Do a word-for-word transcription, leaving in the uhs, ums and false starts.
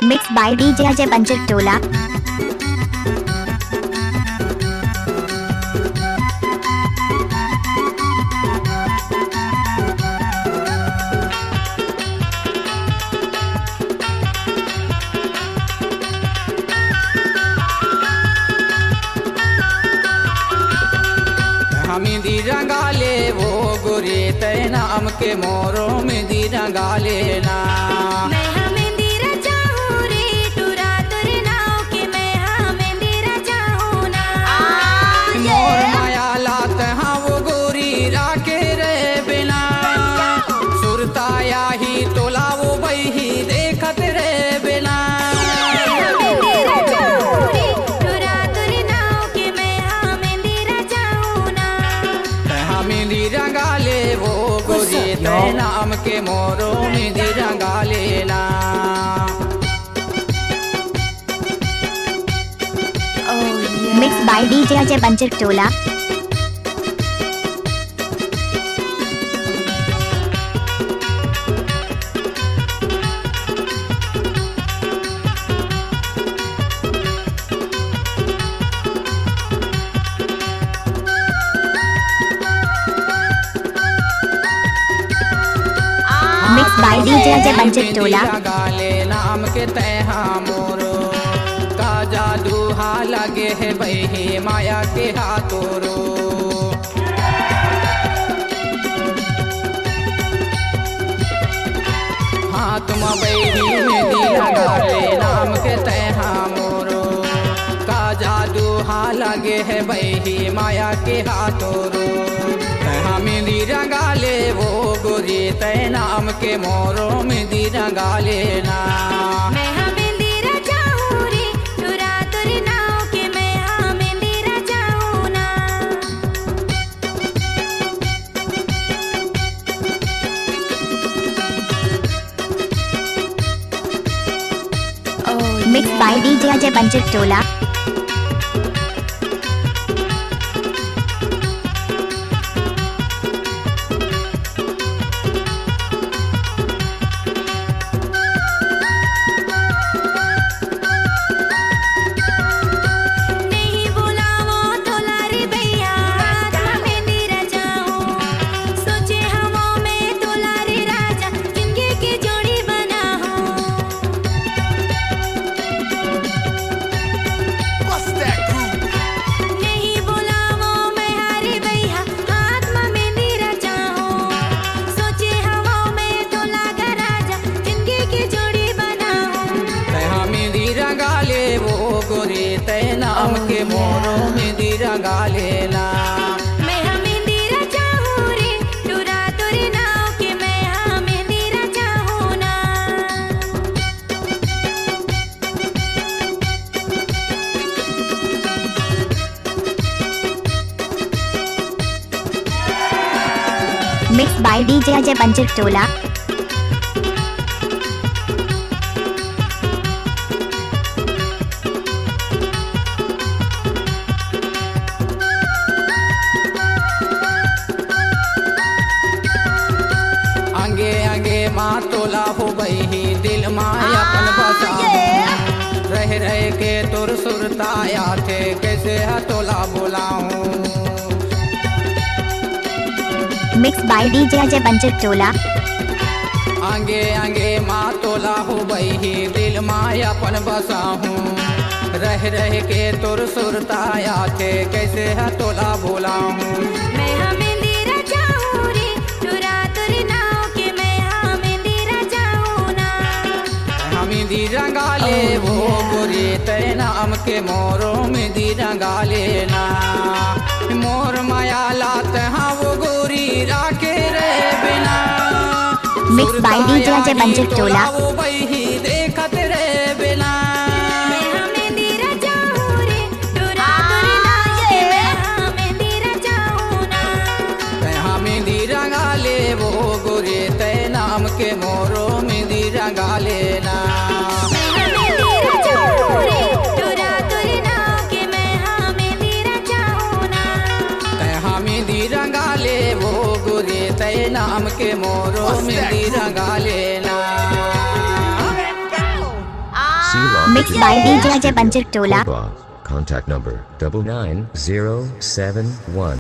Mixed by D J Ajay Banjar Tola. Mehndi रंगा ले वो गोरी, तै नाम के मोरो मेहंदी रंगा लेना। मैं हा मेहंदी रचाहूँ रे, टुरा तोरे नाव के मैं हा मेहंदी रचाहूँ ना। मोर माया लात हा वो गोरी, राखे रहे बिना। सुरता आही तोला वो बहिनी, देखत रहे बिना। मैं हा मेहंदी रचाहूँ रे, टुरा तोरे नाव के मैं हा मेहंदी रचाहूँ ना। तै हा मेहंदी रंगा ले वो गोरी, तै नाम के मोरो मेहंदी रंगा लेना। Mixed by D J Ajay Banjar Tola. Mixed by D J Ajay Banjar Tola. गाले नाम के तै हा मोरो, का जादू हा लगे हे बहिनी माया के हाथोरो। हाथ म बहिनी मेहंदी रंगा ले नाम के तै हा मोरो, का जादू हा लगे हे बहिनी माया के हाथोरो। तै हा मेहंदी रंगा ले वो गोरी, तै नाम के मोरो मेहंदी रंगा लेना। मैं हा मेहंदी रचाहूँ रे, टुरा तोरे नाव के मैं हा मेहंदी रचाहूँ ना। Mixed by D J Ajay Banjar Tola. नहीं बुलावों तोला रे भैया, हाथ म मेहंदी रचाहूँ। सोचे हवों मैं तोला रे राजा, जिंदगी के जोड़ी बनाहूँ। नहीं बुलावों मैं हा रे भैया, हाथ म मेहंदी रचाहूँ। सोचे हवों मैं तोला गा राजा, जिंदगी के जोड़ी बनाहूँ। तै हा मेहंदी रंगा ले वो गोरी, तै नाम के मोरो मेहंदी रंगा लेना। मैं हा मेहंदी रचाहूँ रे, टुरा तोरे नाव के मैं हा मेहंदी रचाहूँ ना। Mixed by D J Ajay Banjar Tola. अंगे अंगे मा तोला हो बहिनी, दिल मा अपन बसाहूँ। रह रह के तोर सुरता आथे, कैसे हा तोला बुलाहूँ। Mixed by D J Ajay Banjar Tola. अंगे अंगे मा तोला हो बहिनी, दिल मा अपन बसाहूँ। रह रह के तोर सुरता आथे, कैसे हा तोला बुलाहूँ। मैं हा मेहंदी रचाहूँ रे, टुरा तोरे नाव के मैं हा मेहंदी रचाहूँ ना। मेहंदी रंगा ले वो गोरी, तै नाम के मोरो मेहंदी रंगा लेना। मोर माया लात हा वो गोरी, राखे रहे बिना। Mixed by D J Ajay Banjar Tola. वो बहिनी देखत रहे बिना। मैं हा मेहंदी रचाहूँ रे, टुरा तोरे नाव के मैं हा मेहंदी रचाहूँ ना। तै हा मेहंदी रंगा ले वो गोरी, तै नाम के मोरो मेहंदी रंगा लेना। मैं हा मेहंदी रचाहूँ रे, टुरा तोरे नाव के मैं हा मेहंदी रचाहूँ ना। तै हा मेहंदी रंगा ले वो गोरी, तै नाम के मोरो मेहंदी रंगा लेना। Mixed by D J Ajay Banjir Tola. Contact number double nine zero seven one